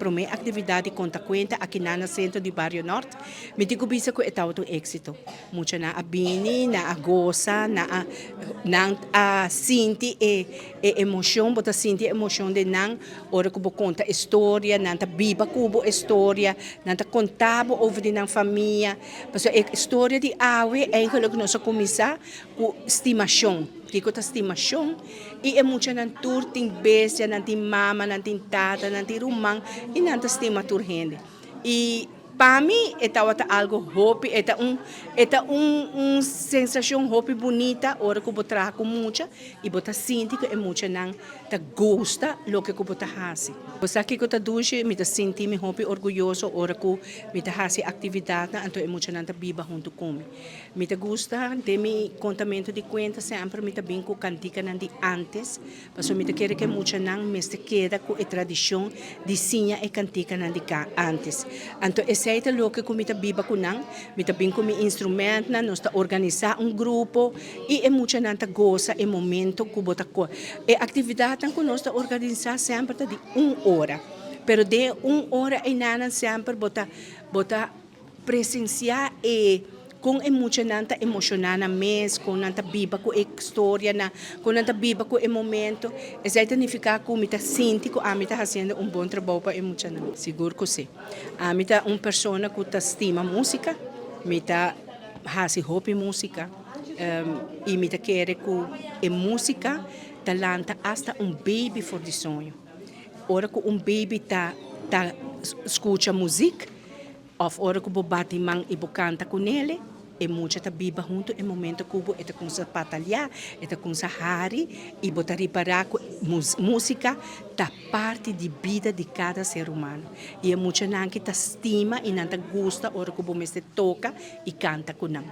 promé aktividat di konta kuenta aki na sentro di Bario Nort. Mi tin ku bisa ku e tabata un éksito. Muchanan a bini, nan a gosa, nan a sinti e emoshon, bo ta sinti e emoshon di nan, ora ku bo konta storia, nan ta biba ku bo storia, nan ta konta bo over di nan famia. Pasobra e storia di awe, eigenlijk nos a kuminsá ku stimashon. Kiko ta stimashon? I e muchanan tur tin bestia, nan tin mama, nan tin tata, nan tin ruman, i nan ta stima tur hende. I pa mi, e tabata algu hopi, e ta un sensashon hopi bunita, ora ku bo traha ku mucha, i bo ta sinti ku e muchanan ta gusta loke ku bo ta hasi. Bo sa kiko ta dushi? Mi ta sinti mi hopi orguyoso ora ku mi ta hasi aktividat, anto e muchanan ta biba huntu ku mi. Mi ta gusta den mi kontamentu di kuenta semper mi ta bin ku kantikanan di antes, pasobra mi ta kere ku muchanan mester keda ku e tradishon di siña e kantikanan di antes. Anto esei ta loke ku mi ta biba ku nan, mi ta bin ku mi instrumentonan, nos ta organisá un grupo i e muchanan ta gosa e momento ku bo ta. E aktividatnan ku nos ta organisá semper ta di un ora. Pero den un ora einan semper bo ta presensiá e kon e muchanan ta emoshoná nan mes, kon nan ta biba ku e storia na, kon nan ta biba ku e momento. Esei ta nifiká ku mi ta sinti ku ami ta hasiendo un bon trabou pa e muchanan. Sigur ku si. Ami ta un persona ku ta stima músika, mi ta hasi hopi músika, i mi ta kere ku e músika ta lanta hasta un baby for di soño. Ora ku un baby ta skucha músika, òf ora ku bo bati man i bo kanta kuné, e mucha ta biba huntu e momento ku bo, e ta kuminsá pataleá, e ta kuminsá hari, i bo ta ripará ku músika ta parti di bida di kada ser humano. I e muchanan ta stima i nan ta gusta ora ku bo mester toka i kanta ku nan.